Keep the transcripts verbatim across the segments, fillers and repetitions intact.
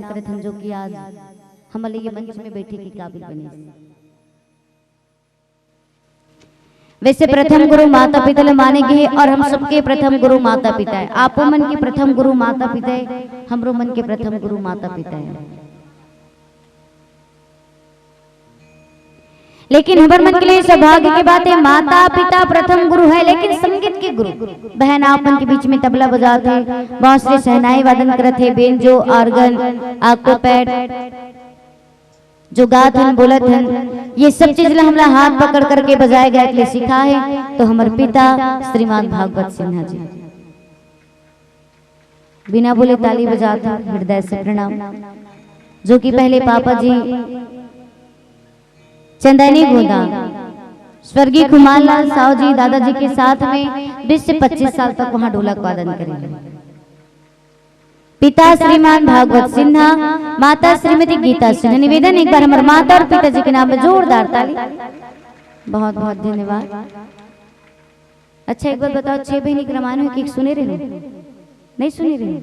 करत हन, जो कि आज हमन ल ये मंच में बैठे के काबिल बने। वैसे प्रथम गुरु माता पिता ल माने गे हे और हम सबके प्रथम गुरु माता पिता हे। आपो मन के प्रथम गुरु माता पिता हे, हमरो मन के प्रथम गुरु माता पिता हे। लेकिन हमर मन के लिए सौभाग्य के बात हे, माता पिता प्रथम गुरु हे, लेकिन संगीत के गुरु बहन आप मन के बीच में तबला बजात हे, बांसुरी, शहनाई वादन करत हे, बेंजो, organ, octopad, जो गात हन, बोलत हन, ये सब चीज ला हमला हाथ पकड़ करके बजाए गाए के लिए सिखाए हे, तो हमर पिता श्रीमान भागवत सिन्हा जी। बिना बोले ताली बजात हन, हृदय से प्रणाम। जो कि पहले पापा जी चंदैनी गोंदा, स्वर्गीय खुमान लाल साव जी दादाजी के साथ में बीस से पच्चीस साल तक वहां ढोलक वादन करे हे। पिता श्रीमान भागवत सिन्हा, माता श्रीमती गीता सिन्हा। निवेदन, एक बार हमर माता और पिताजी के नाम में जोरदार ताली। बहुत बहुत धन्यवाद। अच्छा, एक बात बताओ, छह बहिनी के रामायण में के सुने रहे हो? नहीं सुने रहे हो?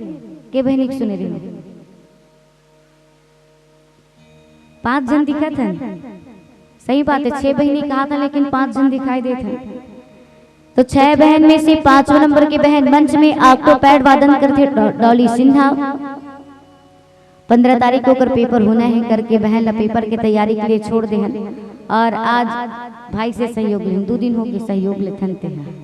के बहिनी के सुने रहे हो? पांच झन दिखत हन। सही बात हे, छह बहिनी कहा था, लेकिन पांच झन दिखाई देत हन। तो छह बहन में से पांचवा नंबर के बहन मंच में octopad वादन करथे डॉ-, डॉली सिन्हा। पंद्रह तारीख को ओकर पेपर होना हे करके बहन ला पेपर के तैयारी के लिए छोड़ दे हन और आज भाई से सहयोग लेन, दू दिन हो गे सहयोग लेथन ते हन।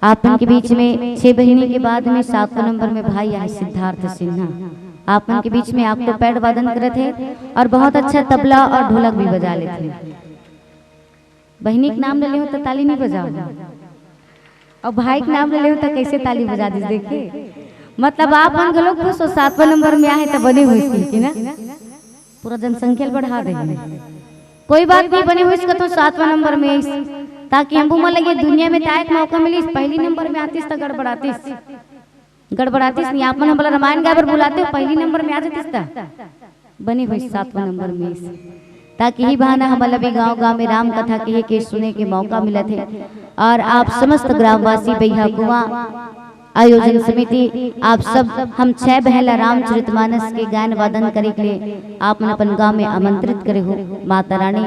आप मन के बीच में छह बहिनी के बाद में सातवां नंबर में भाई आहे सिद्धार्थ सिन्हा। आप मन के बीच में octopad वादन करत हे और बहुत अच्छा तबला और ढोलक भी बजा लेथे। बहिनी के नाम ले लेहूं त ताली नहीं बजाओ, और भाई के नाम ले लेहूं त कैसे ताली बजा दिस? देखिए, मतलब आप मन घलो खुश हो, सातवां नंबर में आहे त बने होइस कि ना, पूरा जनसंख्या ल बढ़ा दे। कोई बात नहीं, बने होइस कथो सातवां नंबर में आइस, ताकि हमू मन ल ये दुनिया में त आए के मौका मिलिस, पहली नंबर में आतिस त गड़बड़ातिस, गड़बड़ातिस नहीं। आप मन हमला रामायण गाए बर बुलाते हो, पहली नंबर में आ जातिस त बने होइस सातवां नंबर में आइस, ताकि इही बहाना हमन ल भी गांव-गांव में राम कथा कहे के, सुने के मौका मिलत हे। और आप समस्त ग्रामवासी, बैहा कुआं आयोजन समिति, आप सब हम छह बहन ला रामचरितमानस के गायन वादन करे के लिए आप मन अपन गांव में आमंत्रित करे हो। माता रानी,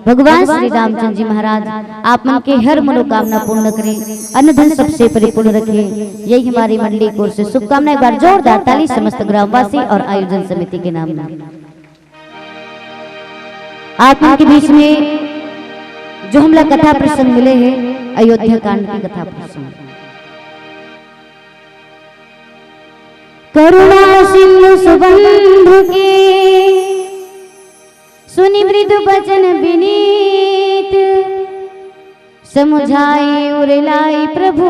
भगवान श्री रामचंद्र जी महाराज आप मन के हर मनोकामना पूर्ण करे, अन्न धन सबसे परिपूर्ण रखे, यही हमारी मंडली की ओर से शुभकामना। एक बार जोरदार ताली समस्त ग्रामवासी और आयोजन समिति के नाम में। आप मन के बीच में जो हमला कथा प्रसंग मिले हे, अयोध्या कांड के कथा प्रसंग। करुणा सिंधु सुबंधु के, सुनि मृदु बचन बिनीत, समुझाई उर लाई प्रभु,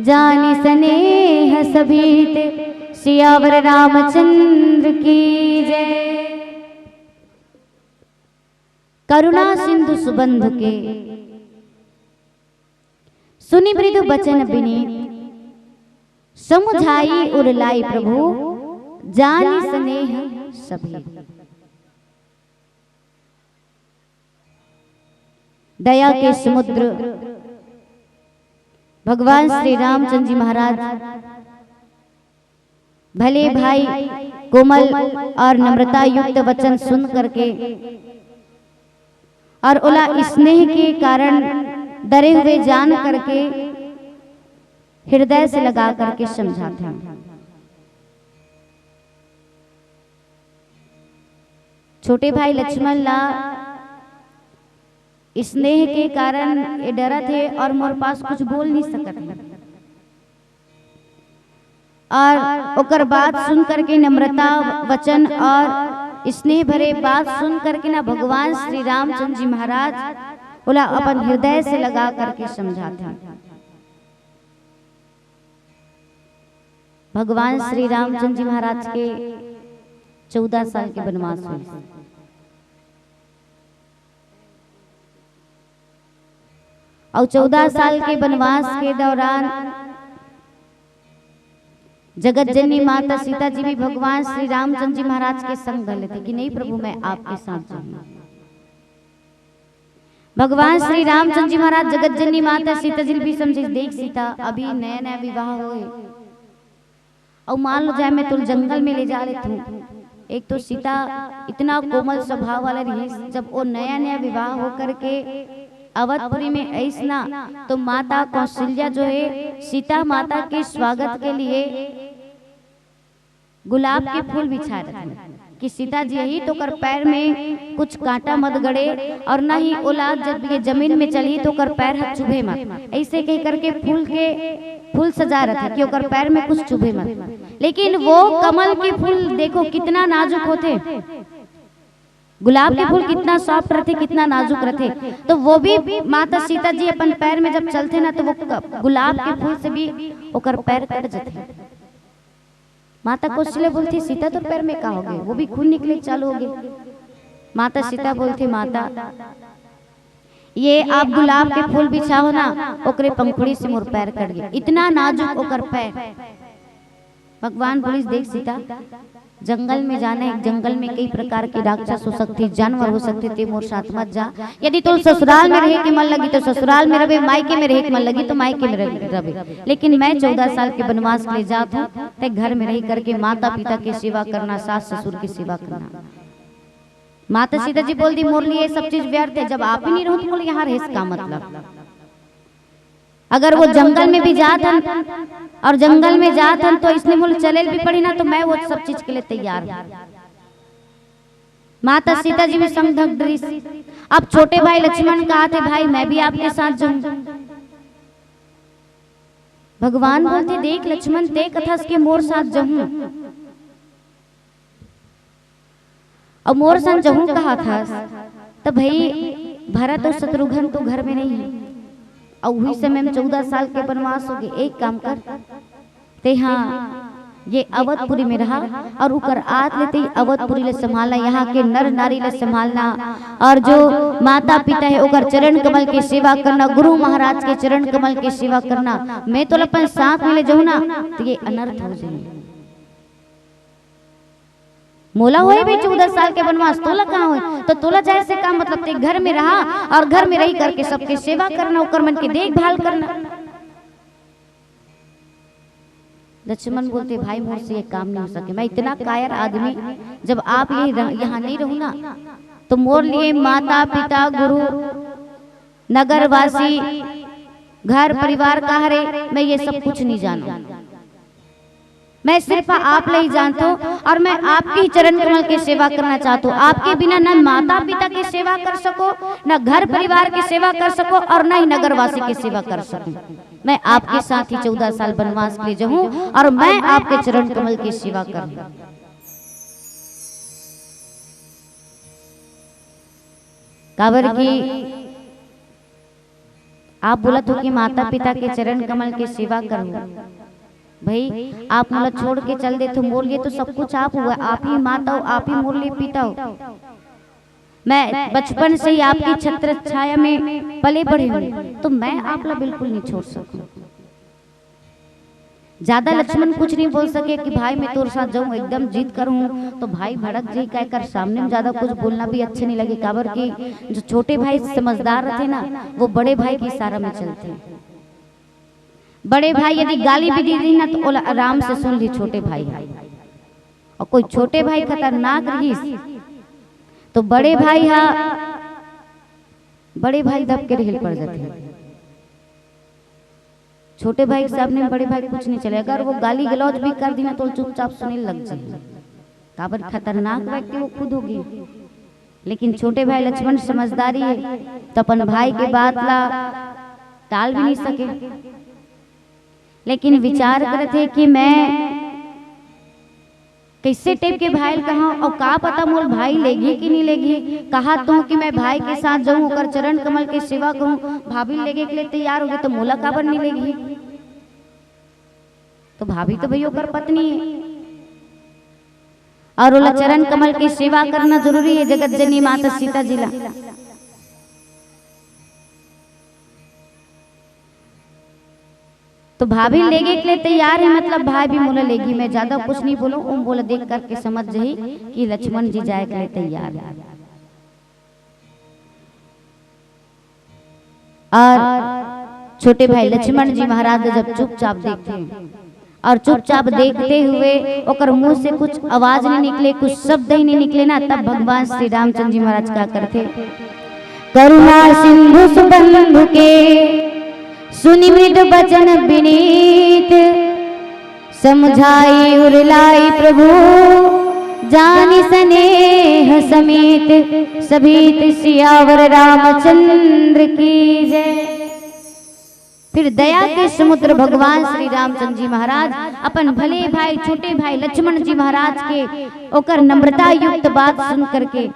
जानि सनेह सभीत। सियावर रामचंद्र की जय। करुणा सिंधु सुबंधु के, सुनि मृदु बचन बिनीत, समुझाई उर लाई प्रभु, जानि सनेह सभीत। दया के समुद्र भगवान श्री रामचंद्र जी महाराज भले भाई कोमल और नम्रता युक्त वचन सुन करके और ओला स्नेह के कारण डरे हुए जान करके हृदय से लगा करके समझाथे। छोटे भाई लक्ष्मण ला स्नेह के कारण ये डरत हे और मोर पास कुछ बोल नहीं सकत हे। और ओकर बात सुन करके, नम्रता वचन और स्नेह भरे बात सुन करके ना, भगवान श्री रामचंद्र जी महाराज ओला अपन हृदय से लगा करके समझाथे। भगवान श्री रामचंद्र जी महाराज के चौदह साल के वनवास होइस। अउ चौदह साल के वनवास के दौरान जगत जननी माता सीता जी भी भगवान श्री रामचंद्र जी महाराज के संग धर लेथे कि नहीं प्रभु, मैं आपके साथ जाऊंगी। भगवान श्री रामचंद्र जी महाराज जगत जननी माता सीता जी भी समझे, देख सीता, अभी नया नया विवाह होए, अउ मान लो जाए मैं तोला जंगल में ले जा लेथूं। एक तो सीता इतना कोमल स्वभाव वाला रहिस, जब वो नया नया विवाह होकर के अवधपुरी में आइस ना, तो माता कौशल्या जो है सीता माता के स्वागत के लिए गुलाब के फूल बिछा रहे कि सीता जी यही तो ओकर पैर में कुछ कांटा मत गड़े, और ना ही ओला जब ये जमीन में चलही तो ओकर पैर ह चुभे मत। ऐसे कह करके फूल के फूल सजा रहे कि ओकर पैर में कुछ चुभे मत। लेकिन वो कमल के फूल देखो कितना नाजुक होथे, गुलाब के फूल कितना सॉफ्ट रहथे, कितना नाजुक रहथे। तो वो भी माता सीता जी अपन पैर में जब चलथे ना, तो वो क-, गुलाब के फूल से भी ओकर पैर कट जथे। माता कौशल्या बोलथे, सीता तोर पैर में का होगे? वो भी खून निकले चालू होगे। माता सीता बोलथे, माता ये आप गुलाब के फूल बिछाओ ना, ओकरे पंखुड़ी से मोर पैर कट गे। इतना नाजुक ओकर पैर। भगवान बोलिस, देख सीता, जंगल में जाना है, जंगल में कई प्रकार के राक्षस हो सकथे, जानवर हो सकथे, ते मोर साथ मत जा। यदि तोर ससुराल में रहे के मन लगी तो ससुराल में रहे, मायके में रहे के मन लगी तो मायके में रहे, रहे। लेकिन मैं चौदह साल के वनवास के लिए जात हूँ, ते घर में रही करके माता पिता के सेवा करना, सास ससुर के सेवा करना। माता सीता जी बोल दी, मोर लिए ये सब चीज व्यर्थ है, जब आप ही नहीं रहो तो मोला यहाँ रहे का मतलब? अगर वो जंगल में भी जात हन और जंगल में जात हन तो इसने मोला चले भी पड़ी ना, तो मैं वो सब चीज के लिए तैयार हूँ। माता सीता जी भी संग धक डरिस। अब छोटे भाई लक्ष्मण कहा थे, भाई मैं भी आपके साथ जाऊं। भगवान बोलथे, देख लक्ष्मण, ते कथस के मोर साथ जाऊं, अउ मोर संग जहूं कहा थस, त भई भरत अउ शत्रुघ्न तो घर में नहीं है, अउ उही समय में चौदह साल के वनवास होगे। एक काम कर, तेहा ये अवधपुरी में रहा अउ उकर आत ले ते अवधपुरी ले संभालना, यहाँ के नर नारी ले संभालना, अउ जो माता पिता है ओकर चरण कमल के सेवा करना, गुरु महाराज के चरण कमल के सेवा करना। मैं तोला अपन साथ में ले जाऊं ना, तो ये अनर्थ हो जाही। मोला होय भी चौदह साल के वनवास, तोला कहाँ होय? तो तोला जाए से का मतलब? ते घर में रहा अउ घर में रही करके सबके सेवा करना, ओकर मन के देखभाल करना। लक्ष्मण बोलथे, भाई मोर से ये काम नहीं हो सके, मैं इतना कायर आदमी, जब आप ये रह, यहाँ नहीं रहू ना, तो मोर लिए माता पिता गुरु नगरवासी घर परिवार का हरे, मैं ये सब कुछ नहीं जानू। मैं सिर्फ आप ला ही जानत हूँ अउ मैं आपके ही चरण कमल के सेवा करना चाहत हूँ। आपके बिना न माता पिता के सेवा कर सको, न घर परिवार के सेवा कर सको अउ न ही नगरवासी के सेवा कर सको। मैं आपके साथ ही चौदह साल वनवास के लिए जाऊँ अउ मैं आपके चरण कमल की सेवा करूँ। काबर कि आप बोलत हो कि माता पिता के चरण कमल के सेवा करूँ। भाई, आप मोला छोड़ के चल देथो, मोर लिए तो सब कुछ आप हुआ, आप ही माता हो, आप ही मोर लिए पिता हो। मैं बचपन से ही आपकी छत्र छाया में पले बढ़े हूँ, तो मैं आप ला बिल्कुल नहीं छोड़ सकूँ। ज्यादा लक्ष्मण कुछ नहीं बोल सके कि भाई मैं तोर साथ जाऊं, एकदम जिद करूं तो भाई भड़क जाही, काय कर सामने में ज्यादा कुछ बोलना भी अच्छे नहीं लगे, काबर कि जो छोटे भाई समझदार रहते ना, वो बड़े भाई के इशारा में चलते। बड़े भाई यदि गाली भी दे दी ना तो ओला आराम से सुन ली छोटे भाई। अउ कोई छोटे भाई खतरनाक रहिस तो बड़े भाई हा बड़े भाई दब के ढील पड़ जाते। छोटे भाई के सामने में बड़े भाई कुछ नहीं चले, अगर वो गाली गलौज भी कर दी ना तो चुपचाप सुने लग जाए। काबर खतरनाक व्यक्ति वो खुद होगी। लेकिन छोटे भाई लक्ष्मण समझदारी है तो अपन भाई के बात ला टाल भी नहीं सके। लेकिन विचार करत हे कि मैं कइसे टाइप के भाई ल कहां अउ का पता मोर भाई लेगी कि नहीं लेगी। कहा तो कि मैं भाई के साथ जाऊं, ओकर चरण कमल के सेवा करूं, भाभी लेगे के लिए तैयार होगे तो मोला काबर नहीं लेगी? तो भाभी तो भई ओकर पत्नी है अउ ओला चरण कमल के सेवा करना जरूरी है जगत जननी माता सीता जी ला। तो भाभी लेगे के लिए तैयार है, मतलब भाई भी मोला लेगी। मैं ज्यादा कुछ नहीं बोलूं, ओम मोला देख करके समझ जाही कि लक्ष्मण जी जाए के लिए तैयार है। अउ छोटे भाई लक्ष्मण जी महाराज जब चुपचाप देखते हैं, और चुपचाप देखते हुए ओकर मुंह से कुछ आवाज नहीं निकले, कुछ शब्द ही नहीं निकले ना, तब भगवान श्री रामचंद्र जी महाराज का करथे, करुणा सिंधु सुबंधु के सुनि मृदु बचन विनीत, समझाई उर लाई प्रभु जानि सनेह समेत। सभीत सियावर रामचंद्र की जय। फिर दया के समुद्र भगवान श्री रामचंद्र जी महाराज अपन भले भाई, छोटे भाई लक्ष्मण जी महाराज के ओकर नम्रता युक्त बात सुन करके,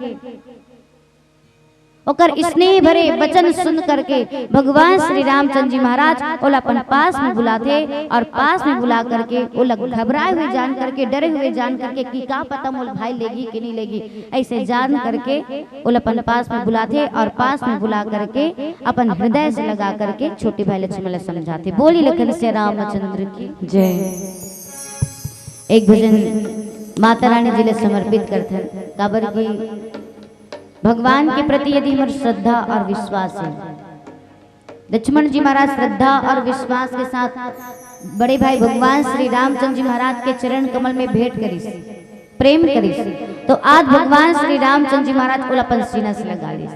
ओकर स्नेह भरे वचन सुन करके भगवान श्री रामचंद्र जी महाराज ओला अपन पास में बुलाथे और पास में बुला करके ओला घबराए हुए जान करके, डरे हुए जान करके कि का पता मोल भाई लेगी कि नहीं लेगी, ऐसे जान करके ओला अपन पास में बुलाथे और पास में बुला करके अपन हृदय से लगा करके छोटे भाई लक्ष्मण ला समझाथे। बोली लखन से रामचंद्र की जय। एक भजन माता रानी जी ले समर्पित करथन, काबर कि भगवान के प्रति यदि हमर श्रद्धा और विश्वास है, लक्ष्मण जी महाराज श्रद्धा और विश्वास के साथ बड़े भाई भगवान श्री रामचंद्र जी महाराज के चरण कमल में भेंट करिस, प्रेम करिस, तो आज भगवान श्री रामचंद्र जी महाराज ओला अपन सीना से लगा लिस।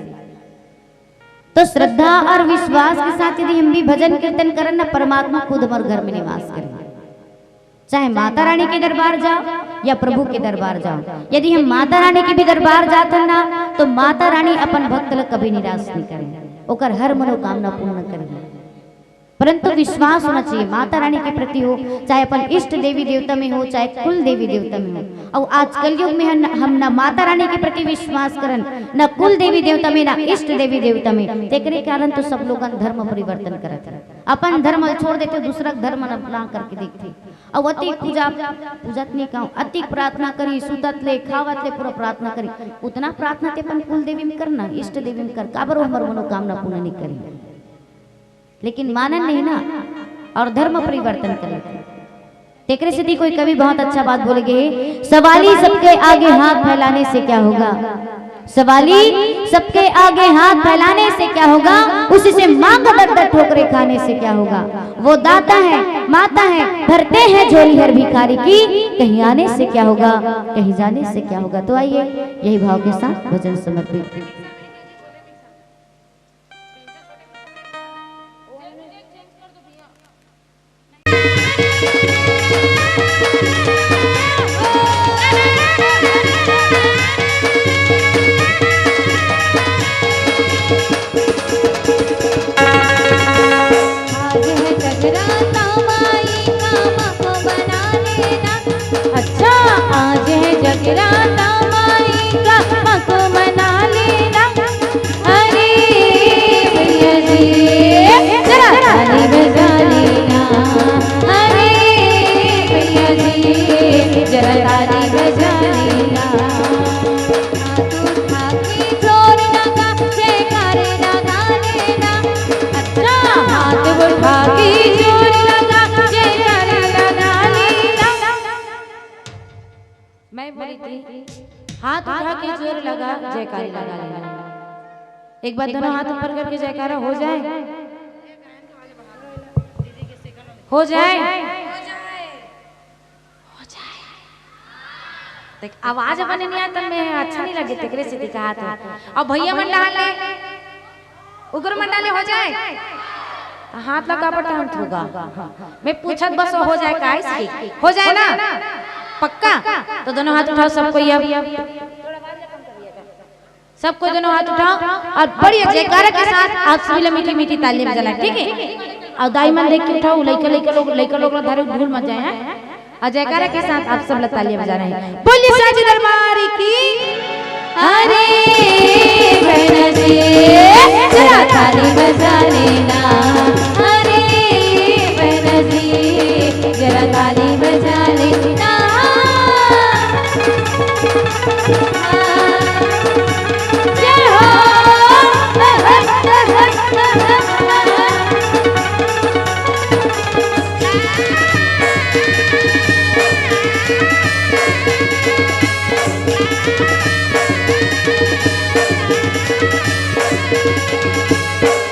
तो श्रद्धा और विश्वास के साथ यदि हम भी भजन कीर्तन करन ना, परमात्मा खुद हमर घर में निवास करही। चाहे माता रानी के दरबार जाओ या प्रभु के दरबार जाओ, यदि हम माता रानी के भी दरबार जाथन ना, तो माता रानी अपन भक्त ल कभी निराश नहीं करे, ओकर हर मनोकामना पूर्ण करही। परंतु विश्वास होना चाहिए माता रानी के प्रति हो, चाहे अपन इष्ट देवी देवता में हो, चाहे कुल देवी देवता में हो। और आज कलयुग में हम, हम ना माता रानी के प्रति विश्वास करन, ना कुल देवी देवता में, ना इष्ट देवी देवता में, तेकरे कारण तो सब लोगन धर्म परिवर्तन करत हे, अपन धर्म ल छोड़ देथे, दूसरा धर्म ल अपना करके देखथे। अउ अतिक पूजा, पूजा त नहीं कहूं, अतिक प्रार्थना करी, सुतत ले, खावत ले पूरा प्रार्थना करी। उतना प्रार्थना ते अपन कुल देवी में करना, इष्ट देवी में कर, काबर वो हमर मनोकामना पूर्ण नहीं करी। लेकिन मानन नहीं ना, और धर्म परिवर्तन कर लेथे। तेकरे सेती कोई कवि बहुत अच्छा बात बोले गे, सवाली सबके आगे हाथ फैलाने से क्या होगा, सवाली सबके आगे हाथ फैलाने से क्या होगा, उसी से मांग दर दर ठोकरे खाने से क्या होगा। वो दाता है, माता है, भरते हैं झोली हर भिखारी की, कहीं आने से क्या होगा, कहीं जाने से क्या होगा। तो आइए, यही भाव के साथ भजन समर्पित। आज है जगराता माई का मको बना लेना। अच्छा, आज है जगराता माई का मको बना लेना। अरे भैया जी, जरा ताली बजा लेना। अरे भैया जी, जरा ताली बजा लेना। हाथ उठा के जोर लगा, जयकारे लगा लेना। अच्छा, हाथ उठा के जोर लगा, जयकारे लगा लेना। मैं बोली थी, हाथ उठा के जोर लगा, जयकारे लगा लेना। एक बार दोनों हाथ ऊपर करके जयकारा हो जाए, हो जाए। हो जाए। देख, आवाज बने नहीं आता, मैं अच्छा नहीं लगे, तेकरे से दिखा था। अब भैया मंडा ले, उग्र मंडा ले हो जाए। हाथ लगा बटन होगा। मैं पूछत बस हो जाए, का इसकी? हो जाए ना? पक्का? तो दोनों हाथ उठाओ, सबको ये। सबको दोनों हाथ उठाओ और बड़े जयकारा के साथ आप सभी ला मीठी मीठी तालियां बजाना, ठीक है? और दाई मन देख के उठाओ, लइका लइका लोग, लइका लोग ला धरे भूल मत जाए, हैं? और जयकारा के साथ आप सब ला तालियां बजाना है। बोलिए साचे दरबार की। अरे बहना जी, जरा ताली बजा लेना। अरे बहना जी, जरा ताली बजा लेना। जय हो।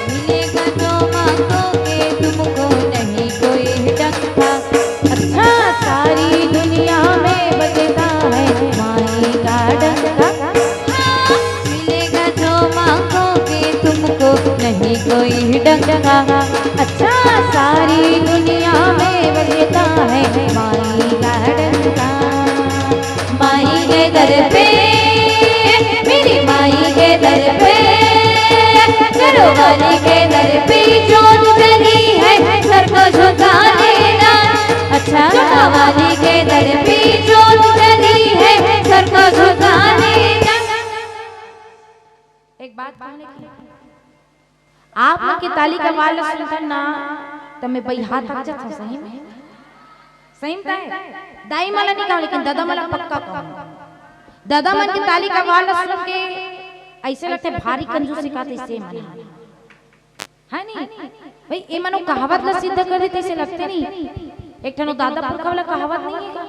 मिलेगा तो मांगोगे तुमको नहीं कोई ढंग का। अच्छा, दुनिया में बजता है माई का डंका। माई के दर पे, मेरी माई के दर पे, शेरों वाली के दर पे जोत जली है, सर को झुका लेना। अच्छा। जोता वाली के दर पे जोत जली है, सर को झुका लेना। एक बात कहने की, आप मन के ताली के आवाज ल सुनथन ना, त मैं बइहा थक जाथंव सही में। सही में ताय। दाई मन ल नहीं कहंव, लेकिन ददा मन ल पक्का कहंव। ददा मन के ताली के आवाज ल सुन के अइसे लगथे भारी कंजूसी करथे से मन ह। है नहीं? भाई, ए मन ओ कहावत ल सिद्ध कर देथे, अइसे लगथे नहीं। एक ठन ओ दादा पुरखा वाला कहावत नहीं हे का?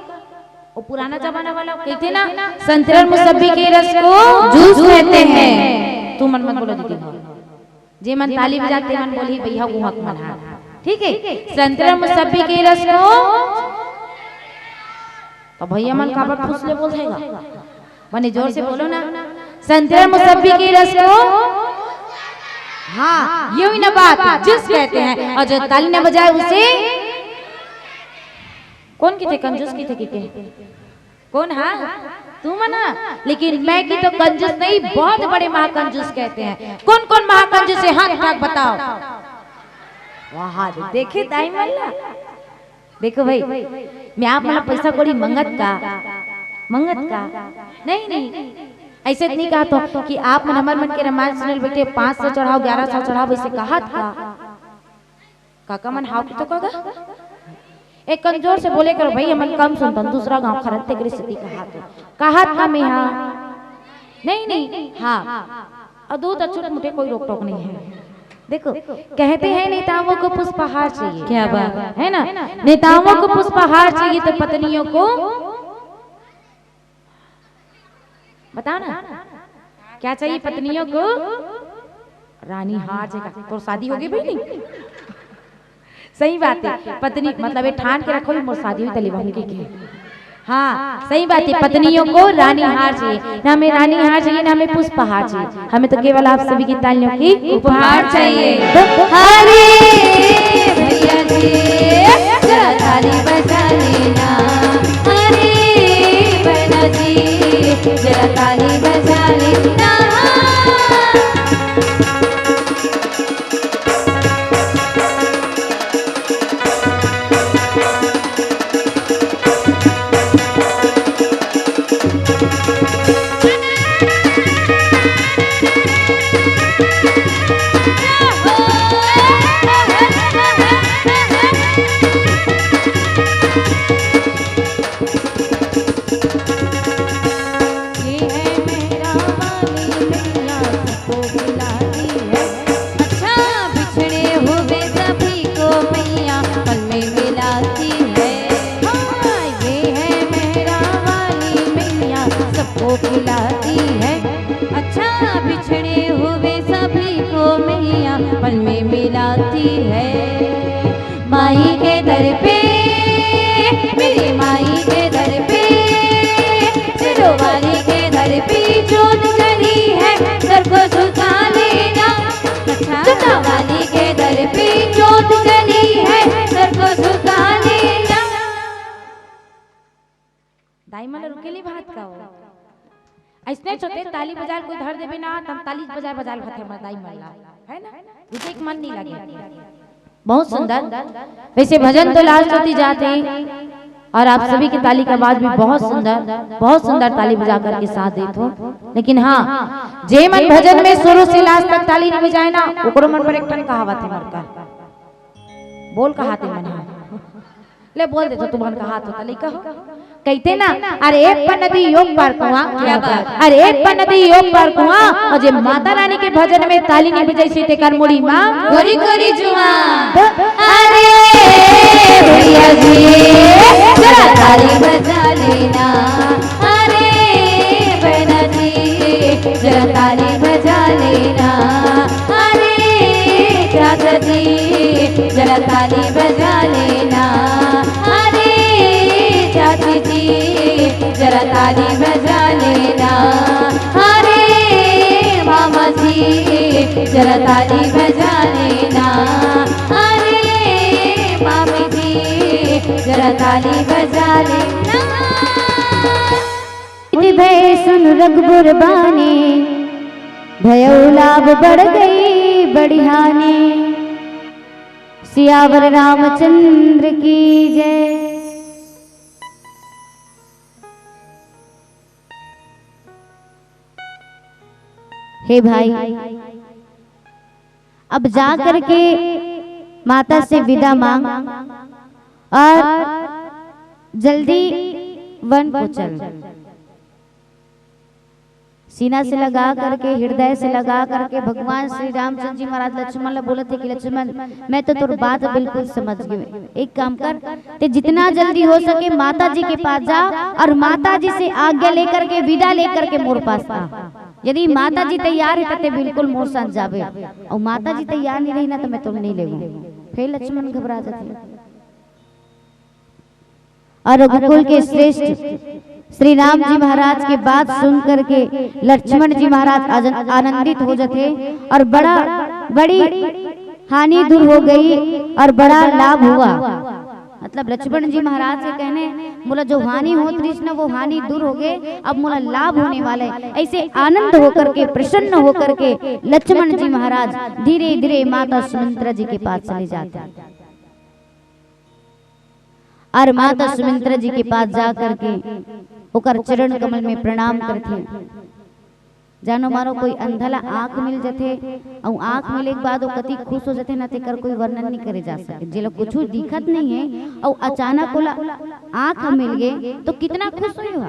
ओ पुराना जमाना वाला कहिथे ना, संतरा मुसब्बी के रस को जूस कहते हैं। तुमन मत बोलो दीदी, हाँ। जे मन ताली बजाथे, मन बोलही, भैया गुहक मन हा। ठीक है? संतरा मुसब्बी के रस को, तो भैया मन काबर फुसले बोलथे गा? बने जोर से बोलो ना। संतरा मुसब्बी के रस को, हाँ, यूं ही ना बात, जूस कहते हैं। और जो ताली ना बजाए उसे कौन कहिथे? कंजूस कहिथे कि के? कौन हा? तुमन हा? लेकिन मैं कहिथंव कंजूस नहीं, बहुत बड़े महाकंजूस कहते हैं। कौन कौन महाकंजूस हे, हाथ उठा के बताओ। वाह, देखे दाई मन ला। देखो भाई, मैं आप मन ला पैसा कौड़ी मंगत का? मंगत का? नहीं, नहीं। अइसे तो नहीं कहत हंव कि आप मन हमर मन के रामायण सुने ल बइठे, पाँच सौ चढ़ाओ, ग्यारह सौ चढ़ाओ, अइसे कहत का? काका मन हाव कहिथव का गा? ए, कंजोर से बोले करो भाई, हमन कम सुनथन, दूसरा गांव खरत, तेकरे सेती कहत हंव। कहत का मैं हा? नहीं, नहीं, हाँ। अउ दूध अछूत मुठे कोई रोक टोक नहीं है। देखो, कहते हैं नेताओं को पुष्पहार चाहिए। क्या बात है। है ना? नेताओं को पुष्पहार चाहिए तो पत्नियों को बताओ ना, क्या चाहिए पत्नियों को? रानी हार जगह। तोर शादी होगे बहिनी? सही बात है, पत्नी मतलब ये ठान के रखो, मोर शादी होही त लेवाहूं कहिके। हाँ, सही बात है, पत्नियों को रानी हार चाहिए, ना हमें रानी हार चाहिए, ना हमें पुष्पहार चाहिए, हमें तो केवल आप सभी की तालियों की उपहार चाहिए। अरे भैया जी, जरा ताली बजा लेना। अरे बहना जी, जरा ताली बजा लेना। ये है मेहरा वाली मैया, सबको बुलाती है। अच्छा, बिछड़े हुए सभी को मैया पल में मिलाती है। हाँ, ये है मेहरा वाली मैया, सबको बुलाती है। अच्छा, बिछड़े हुए सभी को मैया पल में मिलाती है। माई के दर पे, मेरी माई के दर पे, शेरों वाली के दर पे जोत जली है, सर को झुका लेना। अच्छा। जोता वाली के दर पे जोत जली है, सर को झुका लेना। दाई मन रुके ली बात का हो। अइसने छोटे ताली बजाए ल कोई धर देबे ना, त हम ताली बजाए बजाए ल भाथे हमर दाई मन ला, है ना? रुके के मन नहीं लगे। बहुत सुंदर। वैसे भजन तो लास्ट होती जाते हैं और आप सभी की ताली का आवाज भी बहुत सुंदर, बहुत सुंदर ताली बजा करके साथ देत हो। लेकिन हाँ, जे मन भजन में शुरू से लास्ट तक ताली नहीं बजाए ना, ओकरो मन पर एक ठन कहावत है मोर का। बोल कहाते मन है। ले बोल दे तो तुमन कहात हो त लइका हो। कहिथे ना, अरे एक पर नदी योग पार कुआं। क्या बात। अरे एक पर नदी योग पार कुआं, और जे माता रानी के भजन में ताली नहीं बजाइस तेकर मुड़ी मा गोरी गोरी जुआं। अरे भैया जी, जरा ताली बजा लेना। अरे बहना जी, जरा ताली बजा लेना। अरे चाचा जी, जरा ताली बजा लेना। अरे चाची जी, जरा ताली बजा लेना। अरे मामा जी, जरा ताली बजा लेना। अरे जरा ताली बजा ले ना। इति भय सुन रघुबर बानी, भयउ लाभ बढ़ गई बड़ी हानि। सियावर रामचंद्र की जय। हे भाई, अब जा करके माता से विदा मांग और जल्दी वन को चल। सीना से लगा करके, हृदय से लगा करके भगवान श्री रामचंद्र जी महाराज लक्ष्मण ला बोलत हे कि लक्ष्मण, मैं तो तोर बात बिल्कुल समझ गए। एक काम कर, ते जितना जल्दी हो सके माता जी के पास जा और माता जी से आज्ञा लेकर के, विदा लेकर के मोर पास आ। यदि माता जी तैयार हे, त ते बिल्कुल मोर साथ जाबे, और माता जी तैयार नहीं रही ना, तो मैं तोला नहीं लेगो। फिर लक्ष्मण घबरा जाते। और रघुकुल के श्रेष्ठ श्री राम जी महाराज के बात सुन करके लक्ष्मण जी महाराज आजन-, आनंदित हो जाते और बड़ा, बड़ी हानि दूर हो गई और बड़ा लाभ हुआ। मतलब लक्ष्मण जी महाराज के कहने, मोला जो हानि होत रहिस ना, वो हानि दूर हो गए, अब मोला लाभ होने वाला है। ऐसे आनंद होकर के, प्रसन्न होकर के लक्ष्मण जी महाराज धीरे धीरे माता सुमित्रा जी के पास चले जाते हैं और माता सुमित्रा जी के पास जा करके ओकर चरण कमल में प्रणाम करथे। जानो मानो कोई अंधा ला आंख मिल जथे, अउ आंख मिले के बाद वो कति खुश हो जथे ना, तेकर कोई वर्णन नहीं करे जा सके। जेला कुछु दिखत नहीं है अउ अचानक ओला आंख मिल गे, तो कितना खुश होई हो।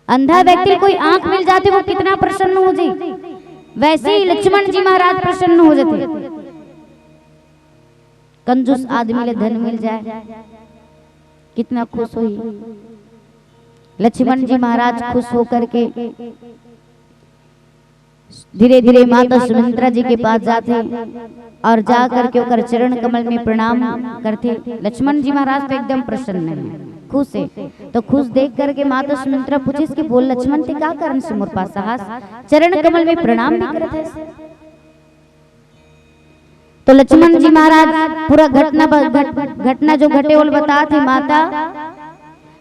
अंधा व्यक्ति कोई आंख मिल जाथे, वो कितना प्रसन्न हो जाए, वैसे ही लक्ष्मण जी महाराज प्रसन्न हो जाथे। कंजूस आदमी ले धन मिल जाए, कितना खुश होई। लक्ष्मण जी महाराज खुश होकर के धीरे धीरे माता सुमित्रा जी के पास जाथे और जा करके ओकर चरण कमल में प्रणाम करथे। लक्ष्मण जी महाराज तो एकदम प्रसन्न है, खुश है। तो खुश देख करके माता सुमित्रा पूछिस कि बोल लक्ष्मण, ते का कारण से मोर पास आस, चरण कमल में प्रणाम भी करत है? तो लक्ष्मण जी महाराज पूरा घटना ब-, घट-, घटना जो घटे ओला बतात हे, माता,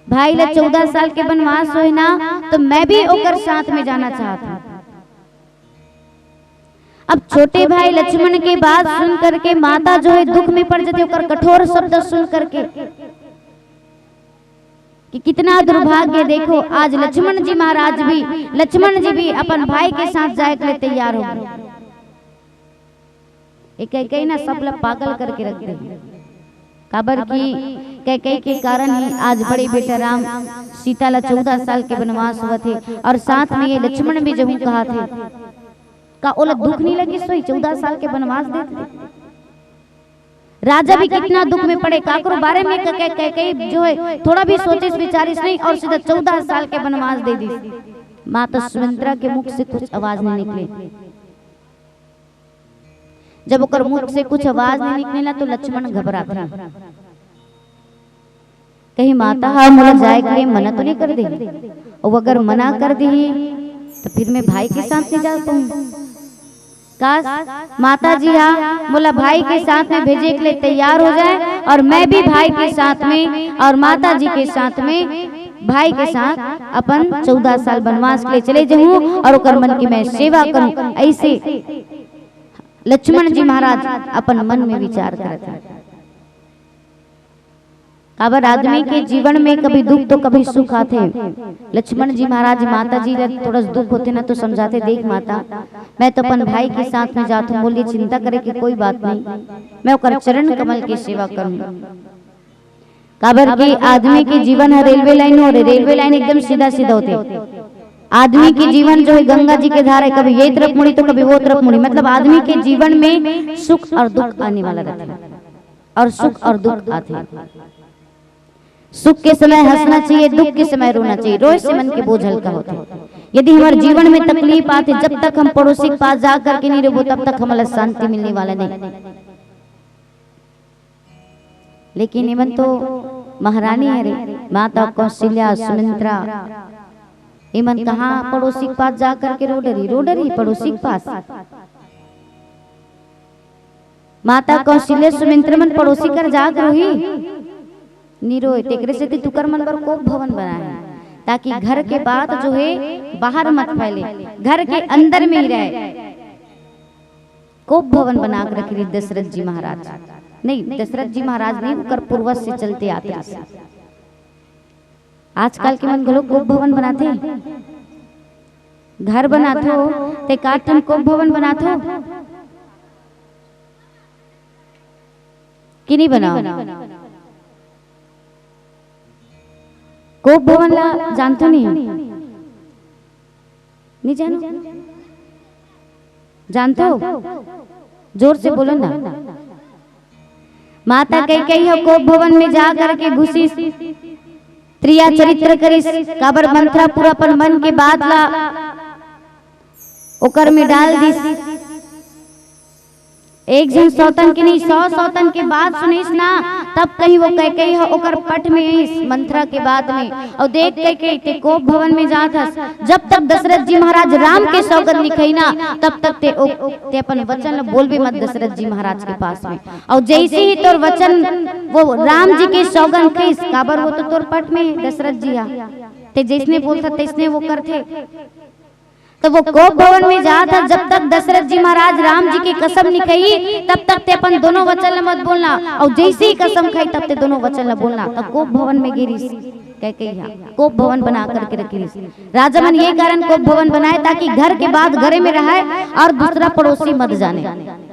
भाई ला चौदह साल के वनवास होए ना, तो मैं भी ओकर साथ में जाना चाहत हूँ। अब छोटे भाई लक्ष्मण के बात सुन करके माता जो है दुख में पड़ जाती, ओकर कठोर शब्द सुन करके कि कितना दुर्भाग्य। देखो, आज लक्ष्मण जी महाराज भी, लक्ष्मण जी भी अपन भाई के साथ जाए के लिए तैयार हो गए। ये कैकेयी ना सब ला पागल करके रख दे, काबर कि कैकेयी के कारण ही आज बड़े बेटा राम सीता ला चौदह साल के वनवास होवत हे और साथ में ये लक्ष्मण भी जहूं कहाथे। का ओला दुख नहीं लगिस होही चौदह साल के वनवास देत ले? राजा भी कितना दुख में पड़े, काकरो बारे में कै-, कै-, कैकेयी जो है थोड़ा भी सोचिस विचारिस नहीं और सीधा चौदह साल के वनवास दे दिस। माता सुमित्रा के मुख से कुछ आवाज नहीं निकले। जब ओकर मुख से कुछ आवाज नहीं निकलेला तो लक्ष्मण घबराथे। कहीं माता हा मोला जाए के लिए मना तो नहीं कर दे, और अगर मना कर दी तो फिर मैं भाई के साथ नहीं जा पाऊँ। काश माता जी हा मोला भाई के साथ में भेजे के लिए तैयार हो जाए और मैं भी भाई के साथ में और माता जी के साथ में भाई के साथ अपन चौदह साल वनवास के लिए चले जाऊं और ओकर मन की मैं सेवा करूं। ऐसे लक्ष्मण जी महाराज अपन मन में विचार करत हे। काबर आदमी के जीवन में कभी दुख तो कभी सुख आथे। लक्ष्मण जी महाराज माता जी ला थोड़ा दुख होथे ना तो समझाथे, देख माता, मैं तो अपन भाई के साथ में जात हूँ, मोर लिए चिंता करे के कोई बात नहीं, मैं ओकर चरण कमल के सेवा करूँ। काबर कि आदमी के जीवन ह रेलवे लाइन हो रे, रेलवे लाइन एकदम सीधा सीधा होथे। आदमी के जीवन जो है गंगा जी के धार है, कभी ये तरफ मुड़ी तो कभी वो तरफ मुड़ी, मतलब आदमी के जीवन में सुख और दुख आने वाला रहता है, और सुख और दुख आथे। सुख के समय हंसना चाहिए, दुख के समय रोना चाहिए, रोए से मन के बोझ हल्का होथे। यदि हमारे जीवन में तकलीफ आथे, जब तक हम पड़ोसी के पास जा करके नहीं रोबो, तब तक हमारा शांति मिलने वाला नहीं। लेकिन इमन तो महारानी हरे, माता कौशल्या, सुमित्रा, इमन कहाँ पड़ोसी के पास जा करके रो डरी, रो डरी पड़ोसी के पास। माता कौशल्या, सुमित्रा मन पड़ोसी कर जाग रोही। नी रोय। तेकरे सेती तुकर मन बर कोप भवन बनाए हे, ताकि घर के बात जो हे बाहर मत फैले, घर के अंदर में ही रहे। कोप भवन बना के रखे रहिस दशरथ जी महाराज। नहीं, दशरथ जी महाराज नहीं, ओकर पूर्वज से चलते आत रहिस। आजकल के मन घलो कोप भवन बनाथे, घर बनाथो ते का ठन कोप भवन बनाथो कि नहीं बनाओ? कोप भवन ला जानथो नहीं? नहीं जानो? जानथो? जोर से बोलो ना। माता कैकेयी ह कोप भवन में जा करके घुसिस, त्रिया चरित्र करिस, काबर मंथरा पूरा अपन मन के बात ला ओकर में डाल दिस। एक झन सौतन के नहीं, सौ सौतन के बात सुनिस ना, तब कहीं वो कैकेयी ह ओकर पट में आइस मंथरा के बात में। और देख कैकेयी, ते कोप भवन में जात हस, जब तक दशरथ जी महाराज राम के सौगंध निकही ना, तब तक ते ओ, ते अपन वचन ल बोलबे मत दशरथ जी महाराज के पास में। और जैसे ही तोर वचन, वो राम जी के सौगंध कहिस, काबर वो तो तोर पट में हे दशरथ जी हा, ते जैसने बोलथा तैसने वो करथे। तो वो कोप भवन में जात हस, जब तक दशरथ जी महाराज राम जी के कसम निकही, तब तक ते अपन दोनों वचन ल मत बोलना, और जैसे ही कसम खाही, तब ते दोनों वचन ल बोलना। तो कोप भवन में गे रिहिस कैकेयी हा, कोप भवन बना करके रखे रिहिस। राजा मन ये कारण कोप भवन बनाए, ताकि घर के बात घरे में रहे और दूसरा पड़ोसी मत जाने,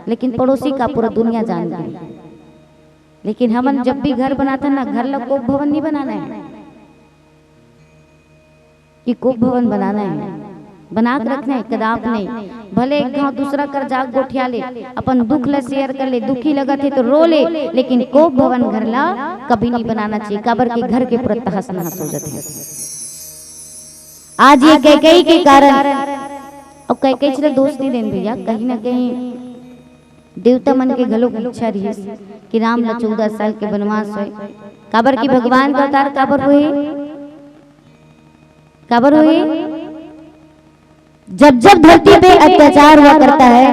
लेकिन पड़ोसी का पूरा दुनिया जान गे। लेकिन हमन जब भी घर बनाथन ना, घर ला कोप भवन नहीं बनाना हे कि कोप भवन बनाना हे, बना के रखना हे, कदाप नहीं। भले एक घाव दूसरा कर जाके गोठिया ले, अपन दुख ला share कर ले, दुखी लगत हे तो रो ले, लेकिन कोप भवन घर ला कभी नहीं बनाना चाहिए, काबर के घर के पूरा तहस नहस हो जाथे। आज ये कैकेयी के कारण, और कैकेयी ला दोष नहीं देन भैया, कहीं ना कहीं देवता मन के घलो इच्छा रिहिस कि राम ला चौदह साल के बनवास होय, काबर कि भगवान का अवतार काबर होय, काबर होय? जब जब धरती पे अत्याचार हुआ करता है,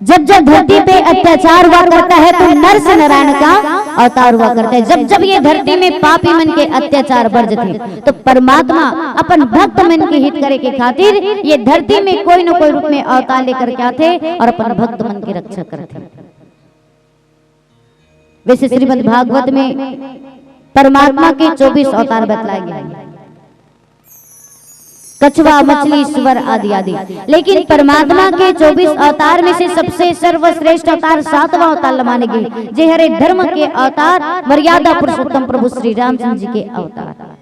जब जब धरती पे अत्याचार हुआ करता है, तो नर से नारायण का अवतार हुआ करता है। जब जब ये धरती में पापी मन के अत्याचार बढ़ जाते, तो परमात्मा अपन भक्त मन के हित करे के खातिर ये धरती में कोई न कोई रूप में अवतार लेकर के आथे और अपन भक्त मन की रक्षा करथे। वैसे श्रीमद् भागवत में परमात्मा के चौबीस अवतार बतलाए गए हैं, कछुआ, मछली, सुअर आदि आदि। लेकिन परमात्मा के चौबीस अवतार में से सबसे सर्वश्रेष्ठ अवतार सातवां अवतार ल माने गे, जे हरे धर्म के अवतार मर्यादा पुरुषोत्तम प्रभु श्री रामचंद्र जी के अवतार।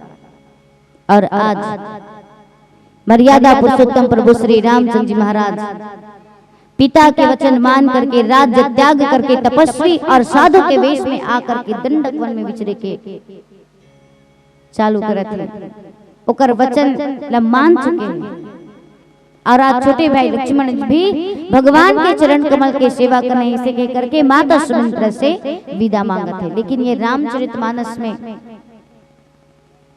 और आज मर्यादा पुरुषोत्तम प्रभु श्री रामचंद्र जी महाराज पिता के वचन मान करके, राज्य त्याग करके, तपस्वी और साधु के वेश में आकर के दंडक वन में विचरे के चालू करत हे, ओकर वचन ल मान चुके हे। और आज छोटे भाई लक्ष्मण भी भगवान के चरण कमल के सेवा करना हे, इसे कह करके माता सुमित्रा से विदा मांगत हे। लेकिन ये रामचरितमानस में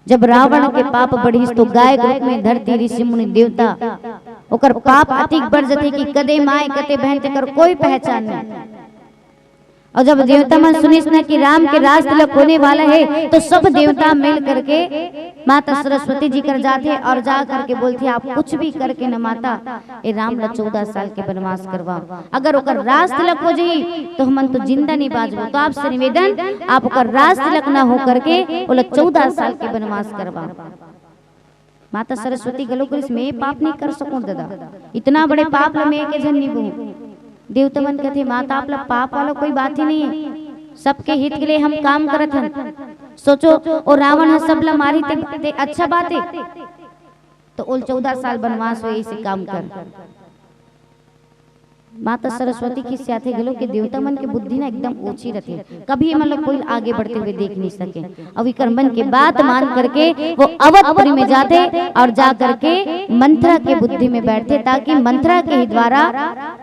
जब रावण के पाप बढ़िस तो गाय के रूप में धरती ऋषि मुनि देवता ओकर पाप अतिक बढ़ जथे कि कते माय कते बहन तेकर कोई पहचान नहीं। और जब देवता मन सुनिस न कि राम के राज तिलक होने वाला हे, तो सब देवता मिल करके माता सरस्वती जी कर जाथे और जा करके बोलथे, "आप कुछ भी करके न माता, ए राम ला चौदह साल के बनवास करवाओ। अगर ओकर राज तिलक हो जाही, तो हमन तो जिंदा नहीं बाजबो। तो आपसे निवेदन, आप ओकर राज तिलक न हो करके ओला चौदह साल के बनवास करवाओ।" माता सरस्वती घलो कहिस, "मैं पाप नहीं कर सकूं दादा, इतना बड़े पाप ला मैं के झन निभूं।" देवता मन कथे, "माता, आप ला पाप वाला कोई बात ही नहीं है, सबके हित के लिए हम काम करत हन। सोचो, ओ रावण ह सब ला मारी ते, ते अच्छा बात है, तो ओल चौदह साल बनवास होए, इसे काम कर।" माता सरस्वती खिसियाथे घलो कि देवता मन के बुद्धि ना एकदम ओछी रथे, कभी एमन ला कोई आगे बढ़ते हुए देख नहीं सके। अउ इकर मन के बात मान करके वो अवधपुरी में जाथे और जा करके मंथरा के बुद्धि में बैठथे, ताकि मंथरा के ही द्वारा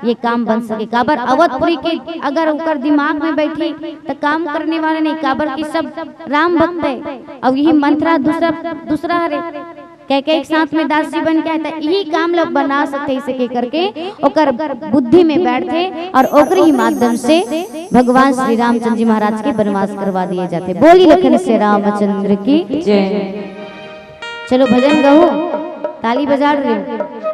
ये काम बन सके। काबर अवधपुरी के अगर ओकर दिमाग में बैठी त काम करने वाला नहीं, काबर कि सब राम भक्त है। अउ यही मंथरा दूसरा, दूसरा हरे। कैकई के साथ में दास जी बन के आए, त इही काम ल बना सकथे, इसे के करके ओकर बुद्धि में बैठथे और ओकरे ही माध्यम से भगवान श्री रामचंद्र जी महाराज के वनवास करवा दिए जाथे। बोली लखन से रामचंद्र की। जय। चलो भजन गाओ, ताली बजा रहे हो।